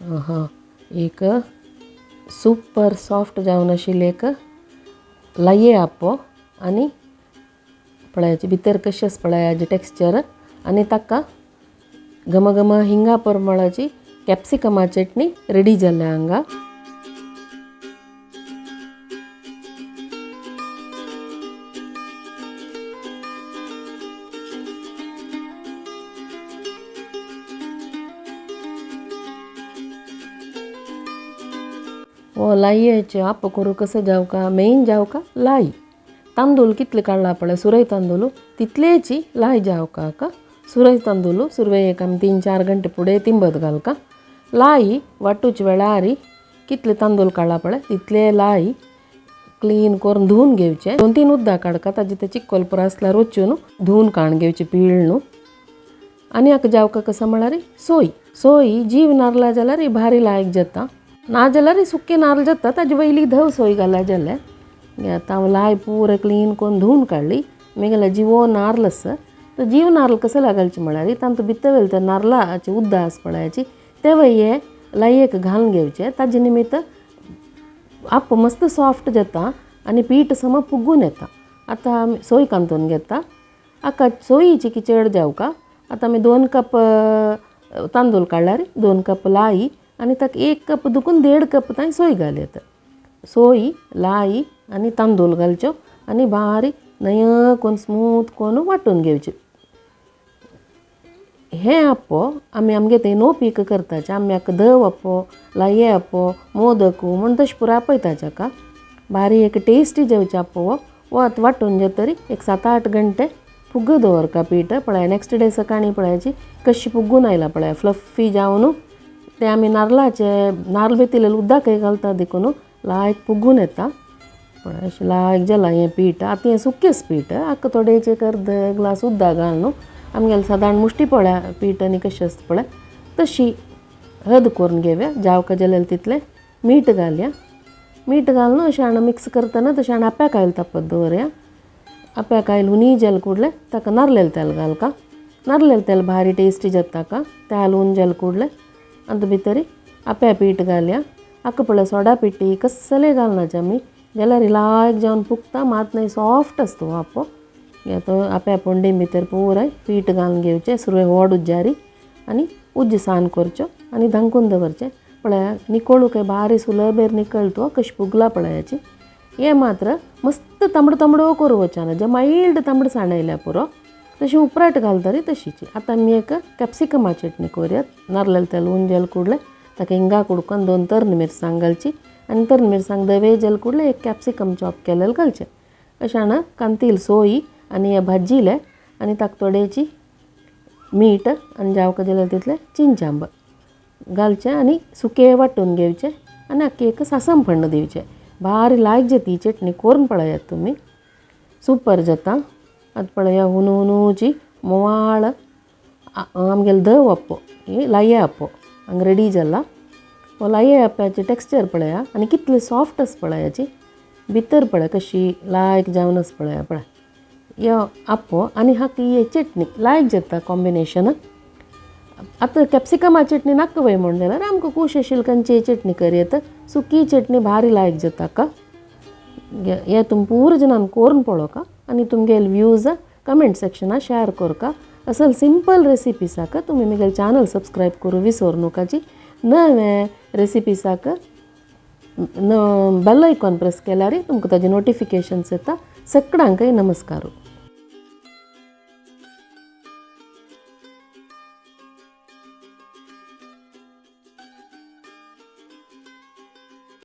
हां एक super soft जावन आशिल्ली एक लाये आप्पो आनी पळयाची भितर कशें आसा पळय हाजें टेक्स्चर आनी ताका घमघम हिंगा परमळाची कॅप्सिकमा चटणी रेडी जाल्या हांगा. हो लायेचे आप्पो करूं कसो जावका मेन जावका लाई तांदूळ कितले काडला पळय सुरय तांदूळ तितलेची लाई जावका का सुरय तांदूळ सुरवे एक आमी 3-4 घंटे फुडें तिंबत घालका लाई वाटूचे वेळार कितले तांदूळ काडला पळय तितले लाई क्लीन करून धुवन घेवचे 2-3 उदक काडका ताजे ते चिक्कोल पुरो आसल्यार वचून धुवन काडून घेवचे पिळून. आनी हाका जावका कसो म्हळ्यार सोय सोय जीव नारला जाल्यार भारी लायक जाता ना जाल्यार सुके नारल जाता ताजे वयली धव सोय घाल्या जाल्यार. आतां हांव लाय पुरो क्लीन करून धुवन काडली मागीर जिवो नारल आसा तो जीव नारल कसो घालचें म्हळ्यार तांतूं भितर वयले ते नारलाचे उदक आसा पळयाची ते हे लायेक घालून घेवचें ताजे निमित्त आप्पो मस्त सॉफ्ट जाता आनी पीठ सम फुगून येता. आतां आमी सोय कांतून घेता हाका सोयीची की चड जावका. आतां आमी 2 कप तांदूळ काडल्यार 2 कप लाई आनी ताका 1 कप दुखून 1.5 कप तांय सोय घाल येता. सोय लाई आनी तांदूळ घालच्यो आनी बारीक नय कोन स्मूथ कोन वांटून घेवच्यो. हें आप्पो आमी आमगे थंय नो पीक करताचे आमी हाका धव आप्पो लाये आप्पो मोदक म्हूण तशें पुरो आपयताचे हाका बारीक एक टेस्टी जेवचें आप्पो हो आतां वांटून जातरी एक 7-8 घंटे फुग्ग दवरका पीठ पळय नेक्स्ट डे सकाळीं पळयाची कशी फुगून आयला पळय फ्लफी जावन ते आमी नारलाचे नारल भितर उदकय घालता देखून लायक फुगून येता. पळय अशें लायक जालां हें पीठ. आतां हें सुकेंच पीठ हाका थोडें एक अर्द ग्लास उदक घाल न्हू आमगेलें सादारण मुश्टी पळया पीठ आनी कशें आसता पळय तशी हद करून घेवया जावका जाल्यार तितलें मीठ घालया मीठ घालून अशें हाणें मिक्स करतना तशें हाणें आप्याक आयल तापत दवरया. आप्याक आयल हुनी जेल कुडलें ताका नारलेलें तेल घालका नारलेलें तेल भारी टेस्टी जाता ताका तेल हून जेल कुडलें आतां भितर आप्या पीठ घालया. हाका पळय सोडा पिठी कसलें घालनाचे आमी जाल्यार लायक जावन फुगता मात न्हय सॉफ्ट आसता हो आप्पो. तो आप्या पोंडे भितर पुराय पीठ घालून घेवचें सुरवे व्हड उज्जारी आनी उज्ज सान करच्यो आनी धांकून दवरचें. पळया निकोळूंक भारी सुलभेर निकळतो कशें फुगला पळयाची. हें मात्र मस्त तांबडो तांबडो करूं वचना जे मायल्ड तांबडो साण पुरो तशी उपराट घालतरी तशीची. आतां आमी एक कॅप्सिकमा चटणी करुया. नारलेलें तेल हून जेल कुडलें ताका हिंगा कुडकोन 2 तरण मिरसांग घालची आनी तरण मिरसांग धवे जेल कुडलें एक कॅप्सिकम चॉप केलेलें घालचें. अशें हाणें कांतील सोय आनी हें भाजिलें आनी ताका थोडेची मीठ आनी जावका जाल्यार तितलें चिंचांब घालचें आनी सुकें वांटून घेवचें आनी हाका एक सासम फण्ण दिवचें. भारी लायक जाता ही चटणी करून पळयात तुमी सुपर जाता. आतां पळया हुनहुनूची मोवाळ आमगेलो धव आप्पो ही लाये आप्पो हांगा रेडी जाला. हो लाये आप्याचें टेक्स्चर पळया आनी कितलें सॉफ्ट आसा पळयाची भितर पळय कशी लायक जावन आसा पळया पळय यो आप्पो आनी हाका ही चटणी लायक जाता कॉम्बिनेशन. आतां कॅप्सिकमा चटणी नाका वय म्हूण जाल्यार आमकां खूश आशिल्ली खंयची चटणी करयत सुकी चटणी भारी लायक जाता का. हे तुमी पुरो जाणान करून पळोवका आनी तुमगेले व्यूज कमेंट सेक्शनाक शेअर करका. असल सिंपल रेसिपीसाक तुमी म्हगेलें चॅनल सबस्क्रायब करूं विसर नकाची. नवे रेसिपीसाक बेल आयकॉन प्रेस केल्यार तुमकां ताजें नोटिफिकेशन्स येता. सगळ्यांकय नमस्कार.